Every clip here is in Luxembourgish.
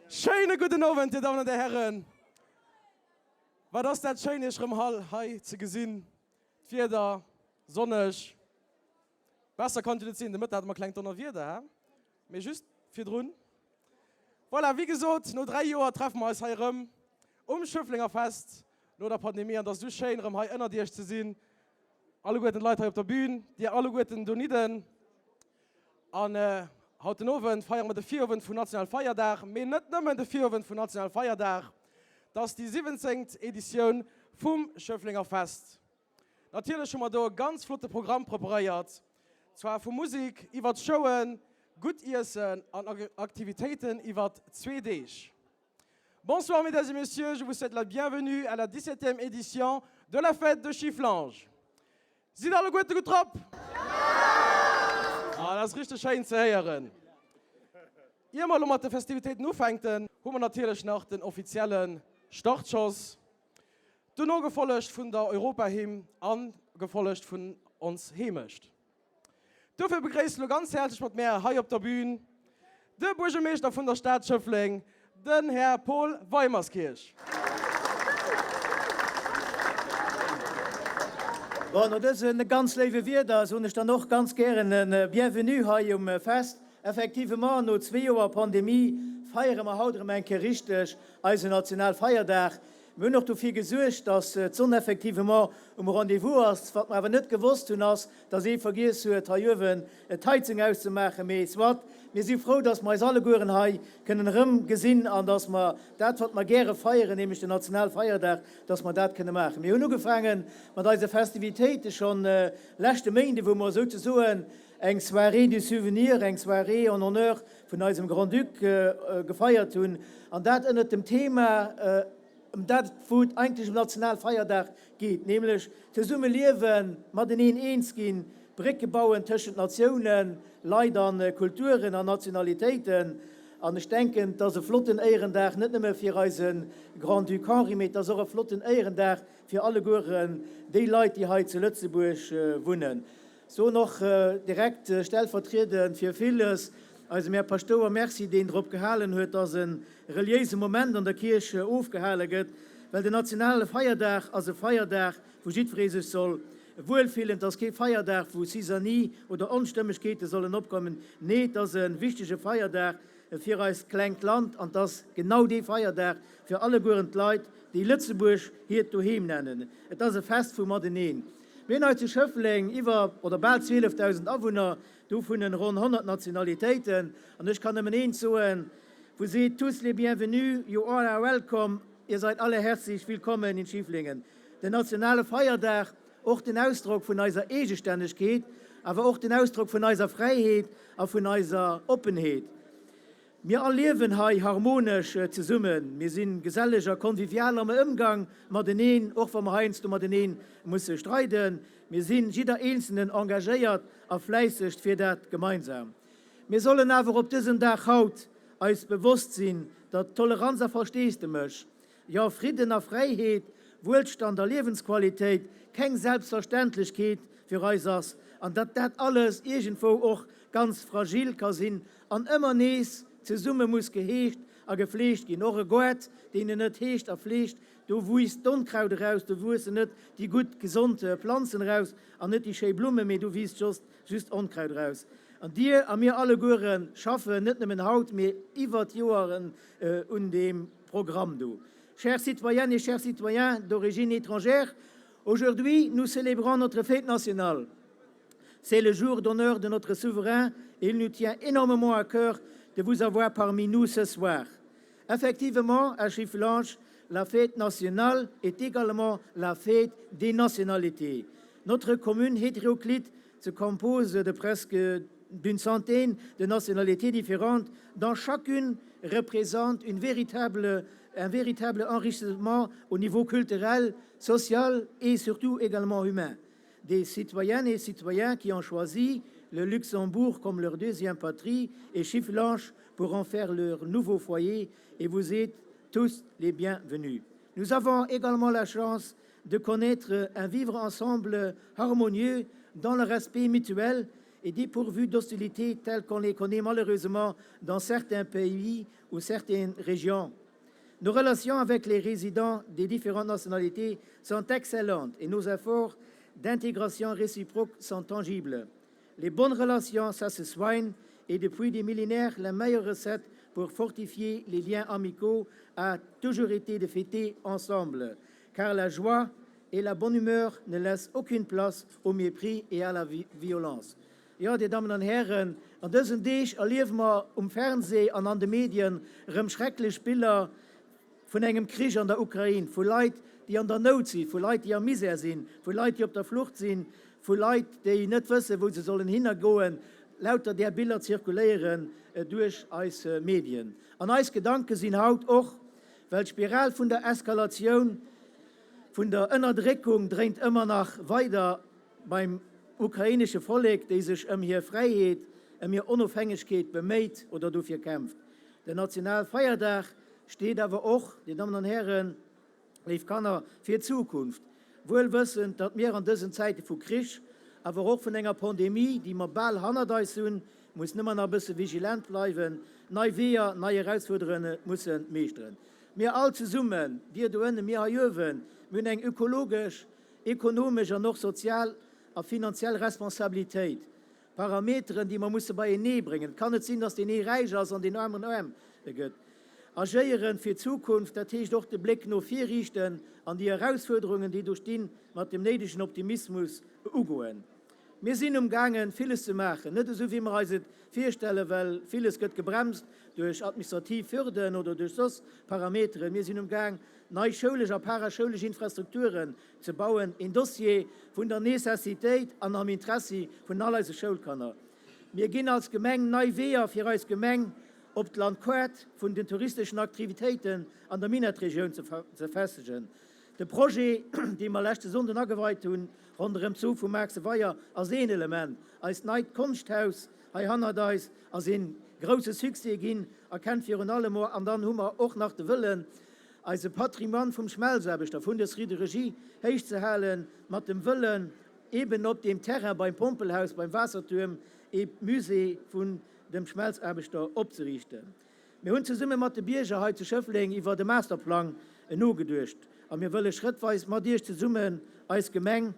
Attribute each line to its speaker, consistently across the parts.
Speaker 1: Schéine gudden Owend, Dir Dammen an Dir Herren. Wat ass dat schéin, Iech erëm all hei ze gesinn. D'Wieder, sonneg, besser konnt et net sinn. De Mëtten hate mer klengt Donnerwieder, hä? Mee just virdrun. Voilà, wéi gesot, no 3 Joer treffe mer eis hei erëm um Schëfflenger Fest no der Pandemie an et ass esou schéin erëm hei ënnert iech ze sinn, alleguerten d'Leit hei op der Bühn, dir alleguerten donidden. An haut den Owend feiere mer de Virowend vun National Feierdag, mee net nëmmen de Virowend vun National Feierdag, 't ass déi 17. Editioun vum Schëfflenger Fest. Natierlech hu mer do e ganz flotte Programm preparéiert, zwar vu Musik iwwert Showen, gutt Iessen an Aktivitéiten iwwert zwee Deeg. Bonsoir mesdames et messieurs, je vous souhaite la bienvenue à la 17e édition de la fête de Schifflange. Sidd alleguerte gutt drop? Ah, dat ass richteg schéin ze héieren. Ier mer elo mat de Festivitéiten ufänken, hu mer natierlech nach den offizielle Startschoss. Dono gefollegt vun der Europahymn an gefollegt vun Ons Heemecht. Dofir begréisst elo ganz häerzlech mat mär hei op der Bühn de Buergermeeschter vun der Stad Schëffleng, den Här Paul Weimerskirch.
Speaker 2: Bon, no dëse ganz léiwe Wierder soen ech dann och ganz gären e Bienvenue hei um Fest. Effectivement, no zwee Joer Pandemie feiere mer haut erëm eng Kéier richteg eisen Nationalfeierdag. Mir hunn och dofir gesuergt, dass d'Sonn effectivement um Rendez-vous ass. Wat mer awer net gewosst hunn, ass, dass ee vergiess huet, hei uewen d'Heizung auszemaachen. Mee soit, mir si frou, dass mer eis allegueren hei kënnen erëmgesinn an dass mer dat, wat mer gäre feieren, nämlech den Nationalfeierdag, dass mer dat kënne maachen. Mir hunn ugefaange mat eise Festivitéite schonn leschte Méinde, wou mer souzesoen eng Soirée du souvenir, eng Soirée en honneur vun eisem Grand-Duc gefeiert hunn, an dat ënnert dem Thema, ëm dat wou et eigentlech um Nationalfeierdag geet, nämlech zesumme liewen, mateneen eens ginn, Brécke bauen tëschent Natiounen, Leit a Kulturen an Nationalitéiten. An ech denken, et ass e flotten Éierendag, net nëmme fir eise Grand-Duc Henri, mee et ass och e flotten Éierendag fir allegueren déi Leit, déi hei zu Lëtzebuerg wunnen. Soen och direkt stellvertriedend fir villes eisem Här Paschtouer Merci, deen drop gehalen huet, dass e reliéise Moment an der Kierch ofgehale gëtt, well den nationale Feierdag ass e Feierdag, wou jiddweree sech soll wuel fillen. Et ass kee Feierdag, wou Zizanie oder Onstëmmegkeete sollen opkommen. Nee, et ass e wichtege Feierdag fir eist klengt Land an et ass genau dee Feierdag fir allegueren d'Leit, déi Lëtzebuerg hiert Doheem nennen. Et ass e Fest vu mateneen. Mir hunn hei zu Schëffleng iwwer oder bal 12.000 Awunner, dovunnen ronn 100 Nationalitéiten. An ech kann nëmmen eent soen, Vous êtes tous les bienvenus, you all are welcome, ihr seid alle herzlich willkommen in Schifflingen. Den nationale Feierdag, och den Ausdrock vun eiser Eegestännegkeet, awer och den Ausdrock vun eiser Fräiheet a vun eiser Oppenheet. Mir all liewen hei harmonesch zesummen. Mir si geselleg a konvivial am Ëmgang mateneen, och wa mer heiansdo mateneen musse streiden. Mir si jidder Eenzelnen engagéiert a fläissegt fir dat Gemeinsam. Mir sollen awer op dësem Dag haut eis bewosst sinn, datt Toleranz a Versteesdemech, jo Fridden a Fräiheet. Wuelstand a Liewensqualitéit keng Selbstverständlechkeet fir eis ass an datt dat alles iergendwou och ganz fragil ka sinn an ëmmer nees zesumme muss geheegt a gefleegt ginn. Och e Goart, deen en net heegt a fleegt, do wiisst d'Onkraut eraus, do wuessen net déi gutt, gesond Planzen eraus an net déi schéi Blummen, mee do wiisst just just Onkraut eraus. An dir a mir alleguere schaffen net nëmmen haut, mee iwwert d'Joeren un deem Programm do. Chères citoyennes et chers citoyens d'origine étrangère, aujourd'hui nous célébrons notre fête nationale. C'est le jour d'honneur de notre souverain et il nous tient énormément à cœur de vous avoir parmi nous ce soir. Effectivement, à Schifflange, la fête nationale est également la fête des nationalités. Notre commune hétéroclite se compose de presque d'une centaine de nationalités différentes, dont chacune représente une véritable, un véritable enrichissement au niveau culturel, social et surtout également humain. Des citoyennes et citoyens qui ont choisi le Luxembourg comme leur deuxième patrie et Chifflange pour en faire leur nouveau foyer et vous êtes tous les bienvenus. Nous avons également la chance de connaître un vivre ensemble harmonieux dans le respect mutuel et dépourvu d'hostilité telles qu'on les connaît malheureusement dans certains pays ou certaines régions. Nos relations avec les résidents des différentes nationalités sont excellentes et nos efforts d'intégration réciproque sont tangibles. Les bonnes relations, ça se soigne et depuis des millénaires, la meilleure recette pour fortifier les liens amicaux a toujours été de fêter ensemble, car la joie et la bonne humeur ne laissent aucune place au mépris et à la violence. Jo, Dir Dammen an Hären, an dësen Deeg erliewe mer um Fernseh an an de Medien erëm schrecklech Biller vun engem Krich an der Ukrain, vu Leit, déi an der Nout sinn, vu Leit, déi am Misär sinn, vu Leit, déi op der Flucht sinn, vu Leit, déi net wëssen, wou se sollen hinnergoen. Lauter där Biller zirkuléieren duerch eis Medien. An eis Gedanke sinn haut och, well d'Spiral vun der Eskalatioun, vun der Ënnerdréckung dréint ëmmer nach weider beim ukrainesche Vollek, déi sech ëm hir Fräiheet, ëm hir Onofhängegkeet beméit oder dofir kämpft. Den Nationalfeierdag steet awer och, Dir Dammen an Hären, léif Kanner, fir d'Zukunft, wuel wëssend, datt mir an dësen Zäite vu Krich, awer och vun enger Pandemie, déi mer bal hannert eis hunn, muss nëmmer nach e bësse vigilent bleiwen, nei Weeër, nei Erausfuerderunge musse meeschteren. Mir all zesummen, dir do ënnen, mir hei uewen, mir hunn eng ökologesch, ekonomesch an och sozial a finanziell Responsabilitéit. Parameteren, déi mer musse beienee bréngen. Et kann net sinn, dass deen ee räich ass an deen aneren aarm gëtt. Agéieren fir d'Zukunft, dat heescht och de Bléck no vir riichten an déi Erausfuerderungen, déi do stinn, mat dem néidegen Optimismus ugoen. Mir sinn um gaangen, villes ze maachen, net esou wéi mer eis et virstellen, well villes gëtt gebremst duerch administrativ Hürden oder duerch soss Parameteren. Mir sinn um Gaang, nei schoulesch a paraschoulesch Infrastrukturen ze bauen, een Dossier vun der Nécessitéit an am Interessi vun all eise Schoulkanner. Mir ginn als Gemeng nei Weeër fir eis Gemeng op d'Landkaart vun den touristeschen Aktivitéiten an der Minettregioun ze festegen. De Projet, dee mer leschte Sonnden ageweit hunn, ronderëm d'Soo vum Maarkse Weier ass een Element. Eist neit Konschthaus hei hannert eis ass een grousse Succès ginn a kennt virun allem och, an dann hu mer och nach de Wëllen, eise Patrimoine vum Schmelzaarbechter, vun der Sidérurgie héich ze halen, mat dem Wëllen, eben op deem Terrain beim Pompelhaus, beim Waassertuerm, ee Musée vun dem Schmelzaarbechter opzeriichten. Mir hunn zesumme mat de Bierger hei zu Schëffleng iwwer e Masterplang nogeduecht a mir wëlle schrëttweis mat Iech zesummen eis Gemeng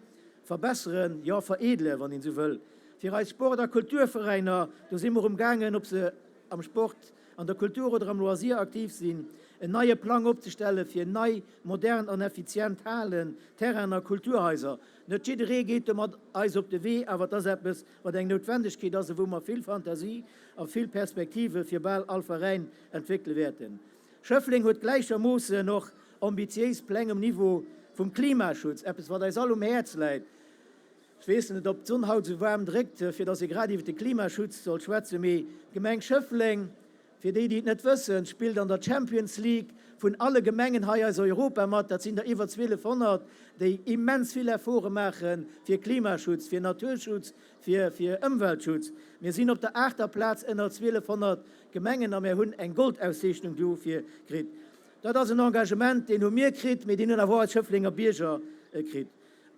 Speaker 2: verbesseren, jo vereedele wann een esou wëll. Fir eis Sport a Kulturveräiner, do si mer um gaangen, ob se am Sport, an der Kultur oder am Loisir aktiv sinn, en neie Plang opzestelle fir nei, modern an effizient Halen, Terrainen a Kulturhaiser. Net jidderee geet do mat eis op de Wee, awer et ass eppes, wat eng Noutwendegkeet ass a wou mer vill Fantasie a vill Perspektive fir bal all Veräin entwéckele wäerten. Schëffleng huet gläichermoossen och ambitiéis Pläng um Niveau vum Klimaschutz, eppes wat eis all um Häerz läit. Ech weess net, ob d'Sonn haut esou waarm dréckt, fir datt ee grad iwwer de Klimaschutz sollt schwätzen, mee d'Gemeng Schëffleng, Fir déi, déi et net wëssen, spillt an der Champions League vun alle Gemengen hei aus Europa mat. Dat sinn der iwwer 1.200, déi immens vill Efforte maache fir Klimaschutz, fir Naturschutz, fir Ëmweltschutz. Mir sinn op der aachter Plaz ënner 1.200 Gemengen a mir hunn eng Goldauszeechnung dofir kritt. Dat ass en Engagement, deen hu mir kritt, mee deen hunn awer och eis Schëfflenger Bierger kritt.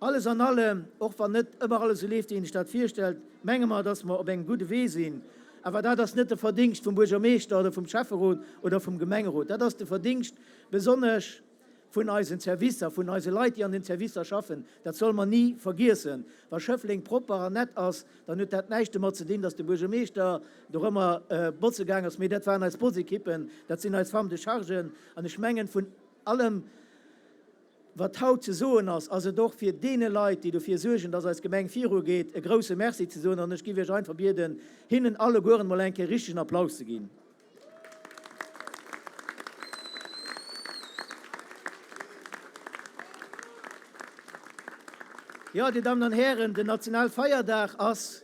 Speaker 2: Alles an allem, och wann net ëmmer alles esou leeft, wéi een sech dat virstellt, menge mer, dass mer op engem gudde Wee sinn. Awer dat ass net de Verdingscht vum Buergermeeschter oder vum Schäfferot oder vum Gemengerot. Dat ass de Verdingscht besonnesch vun eisen Servicer, vun eise Leit, déi an den Servicer schaffen. Dat solle mer ni vergiessen. Wa Schëffleng propper an nett ass, dann huet dat näischt domat ze dinn, dass de Buergermeeschter dorëmmer botze gaang ass, mee dat waren eis Botzekippen, dat sinn eis Femmes de chargen. An ech mengen, vun allem, Wat haut ze soen ass, ass et och fir deene Leit, déi dofir suergen, dass eis Gemeng virugeet, e grouse Merci ze soen. An ech géif Iech einfach bieden, hinnen allegueren emol eng Kéier richtegen Applaus ze ginn. Jo, Dir Dammen an Hären, den Nationalfeierdag ass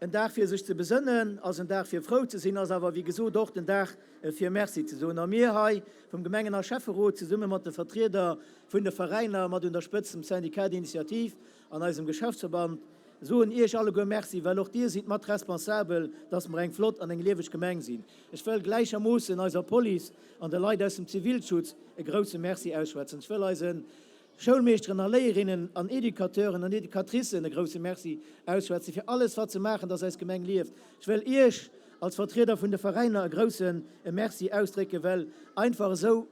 Speaker 2: En Dag fir sech ze besënnen, ass en Dag fir frou ze sinn, ass awer wéi gesot och den Dag fir Merci ze soen. A mir hei vum Gemengen a Schäfferot zesumme mat de Vertrieder vun de Veräiner, mat un der Spëtzt dem Syndicat d'initiative an eisem Geschäftsverband, soen Iech alleguer Merci, well och Dir sidd mat responsabel, dass mer eng flott an eng lieweg Gemeng sinn. Ech wëll gläichermoossen eiser Police an de Leit aus dem Zivilschutz e grouse Merci ausschwätzen. Ech wëll eise Schoulmeeschteren a Léierinnen an Educateuren an Educatricen e grousse Merci ausschwätzen fir alles wat se maachen, dass eis Gemeng lieft. Ech wëll Iech als Vertrieder vun de Veräiner e grousse Merci ausdrécken, well einfach esou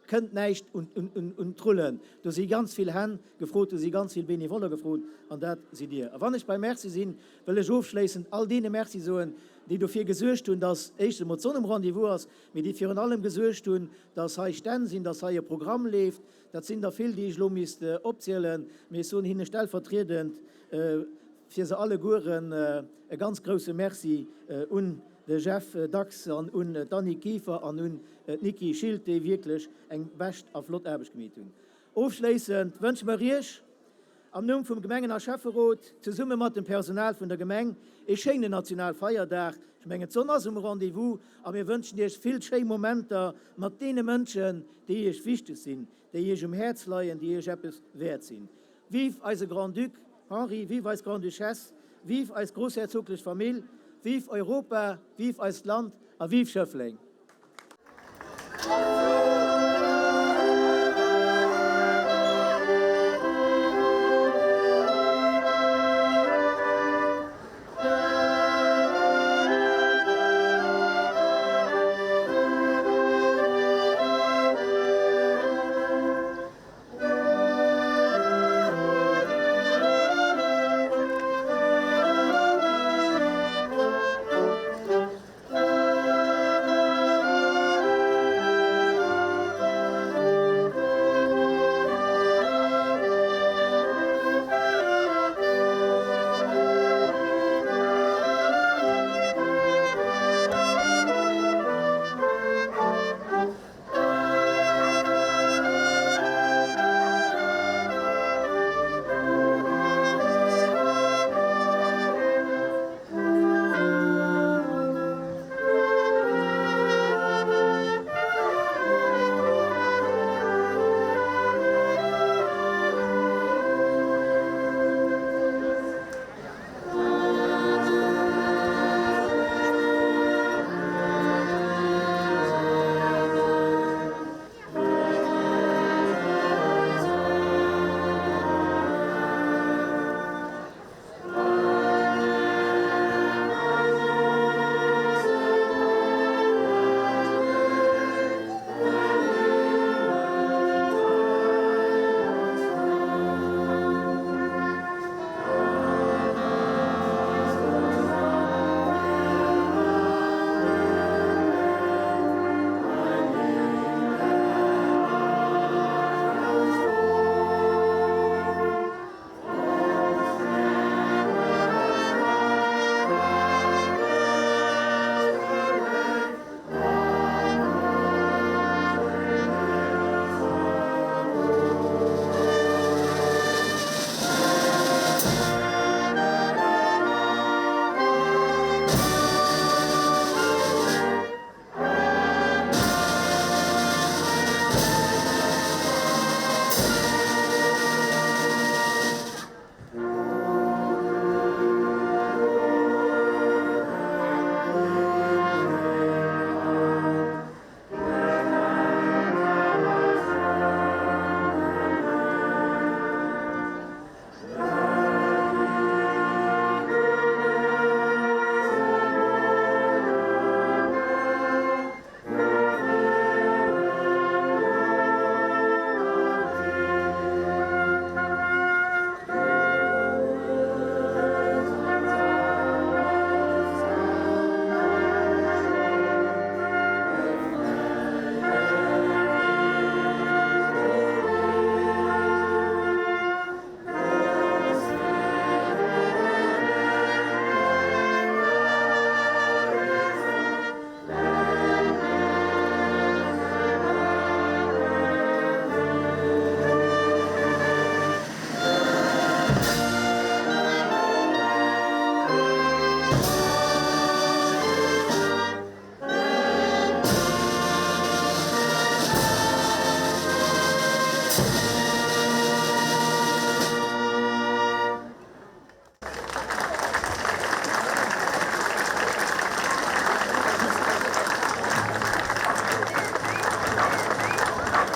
Speaker 2: kënnt näischt un d'Rullen. Do si ganz vill Hänn gefrot, do si ganz vill Benevoller gefrot an dat sidd Dir. A wann ech beim Merci sinn, wëll ech ofschléissend all deene Merci soen, déi dofir gesuergt hunn, dass éischtens emol d'Sonn um Rendez-vous ass, mee déi virun allem gesuergt hunn, dass hei Stänn sinn, dass hei e Programm leeft, Dat sinn der vill, déi ech elo misst opzielen, mee ech soen hinne stellvertriedend fir se allegueren e ganz grouse Merci un de Jeff Dax an un d'Annick Kieffer an un d'Nicky Schild, déi wierklech eng bescht a flott Aarbecht gemeet hunn. Ofschléissend wënsche mer Iech am Numm vum Gemengen a Schäfferot zesumme mat dem Personal vun der Gemeng ee schéinen Nationalfeierdag. Ech mengen d'Sonn ass um Rendez-vous a mir wënschen Iech vill schéi Momenter mat deene Mënschen, déi Iech wichteg sinn, déi Iech um Häerz leien, déi Iech eppes wäert sinn. Vive eise Grand-Duc Henri, vive eis Grande-Duchesse, vive eis groussherzoglech Famill, vive Europa, vive eist Land a vive Schëffleng!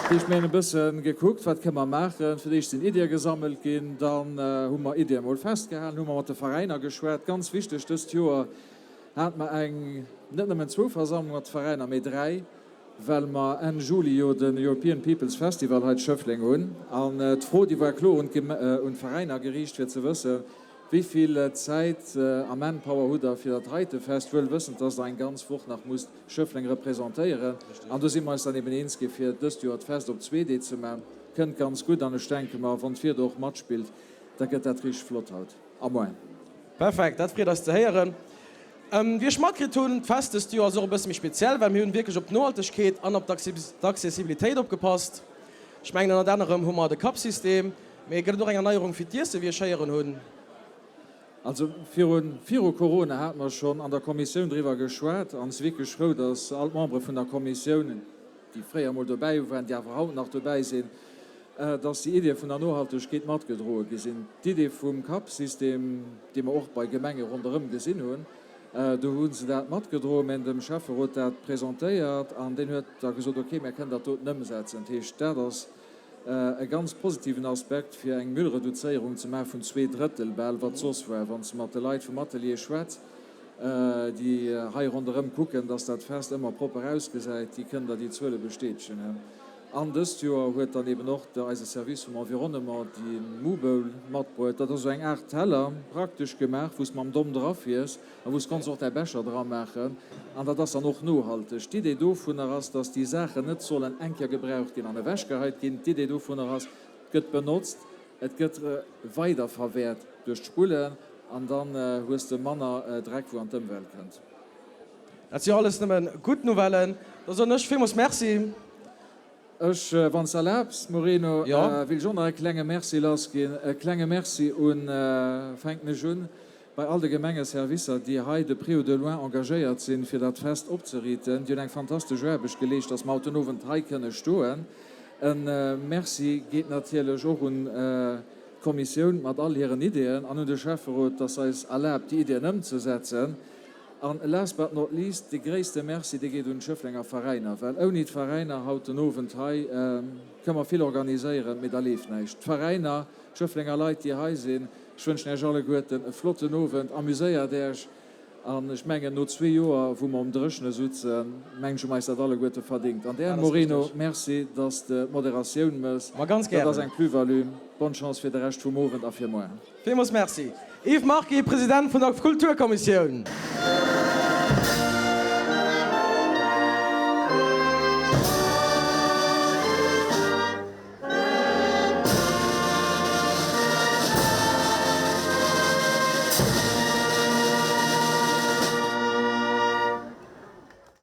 Speaker 3: Dat heescht, mir hunn e bësse gekuckt, wat kënne mer maachen. Fir d'éischt sinn Iddie gesammelt ginn, dann hu mer Iddie emol festgehalen, hu mer mat de Veräiner geschwat. Ganz wichteg, dëst Joer hate mer eng, net nëmmen zwou Versammlunge mat de Veräiner, mee 3, well mer Enn Juli jo den European People's Festival hei zu Schëffleng hunn. An d'Fro, déi war kloer un d'Veräiner geriicht, fir ze wëssen, Wéi vill Zäit a Manpower hutt Der fir dat heite Fest, wuel wëssend, dass Der eng ganz Woch nach musst Schëffleng representéieren? An do si mer eis dann eben eens gi fir dëst Joer d'Fest op 2 Dee ze man. Kënnt ganz gutt an ech denke mer, wann d'Wieder och matspillt, da gëtt dat richteg flott haut. A moien.
Speaker 1: Perfekt, dat freet eis ze héieren. Wéi ech matkritt hunn, d'Fest dëst Joer ass och e bësse méi speziell, well mir hunn wierklech op d'Nohaltegkeet an op d'Accessibilitéit opgepasst. Ech mengen ënnert anerem hu mer de Cup-System, mee gëtt et och eng Erneierung fir d'Iesse wéi ech héieren hunn?
Speaker 3: Also virun, viru Corona hate mer schonn an der Kommissioun driwwer geschwat an si wierklech frou, datt all d'Membere vun der Kommissioun, déi fréier emol dobäi waren, déi awer haut nach dobäi sinn, datt déi Iddie vun der Nohaltegkeet matgedroe gi sinn. D'Idee vum Cup-System, dee mer och bei Gemenge ronderëm gesinn hunn, do hu se dat matgedroen. Mir hunn dem Schäfferot dat presentéiert an deen huet da gesot, okay, mir kënnen dat doten ëmsetzen. Dat heescht, dat ass e ganz positiven Aspekt, fir eng Müllreduzéierung ze maache vun 2/3 bal, wat soss war. Wann s de mat de Leit vum Atelier schwätz, déi hei ronderëm kucken, dass dat Fest ëmmer propper ausgesäit, déi kënnen der déi Zuele bestätegen. An dëst Joer huet dann eben och de eise Service vum Environnement déi Moobowl matbruet. Dat ass esou eng Aart Teller, praktesch gemaach, wou s mam Domm drafiers a wou s kanns och däi Becher dramaachen. An dat ass dann och nohalteg. D'Idee dovunner ass, dass déi Saachen net sollen eng Kéier gebraucht ginn an ewechgeheit ginn. D'Idee dovunner ass, et gëtt benotzt, et gëtt weiderverwäert duerch d'Spullen an dann hues de manner Dreck, wou an d'Ëmwelt kënnt.
Speaker 1: Dat si jo alles nëmme gutt Nouvellen. Da soen ech villmools Merci.
Speaker 3: Ech, wann s de erlaabs, Moreno, wéilt ech och nach e klenge Merci lassginn. E klenge Merci un, fänken ech un, bei all de Gemengeservicer, déi hei de près ou de loin engagéiert sinn, fir dat Fest opzeriiten. Déi hunn eng fantastesch Aarbecht geleescht, dass mer haut den Owend hei kënne stoen. E Merci geet natierlech och un d'Kommissioun mat all hiren Ideeën an un de Schäfferot, dass eis erlaabt, déi Ideeën ëmzesetzen. An last but not least, dee gréisste Merci, dee geet un d'Schëfflenger Veräiner, well ouni d'Veräiner haut den Owend hei kënne mer vill organiséieren, mee da leeft näischt. D'Veräiner, d'Schëfflenger Leit, déi hei sinn, ech wënschen Iech alleguerten e flotten Owend, amuséiert Iech an ech mengen, no zwee Joer, wou mer um Dréchene sutzen, mengen ech, hu mer eis dat alleguerte verdingt. An där, Moreno, Merci, dass de d'Moderatioun mëss, dat ass eng Plus-value. Bonne Chance fir de Rescht vum Owend a fir muer.
Speaker 1: Villmools Merci. Yves Marquis, President vun der Kulturkommissioun.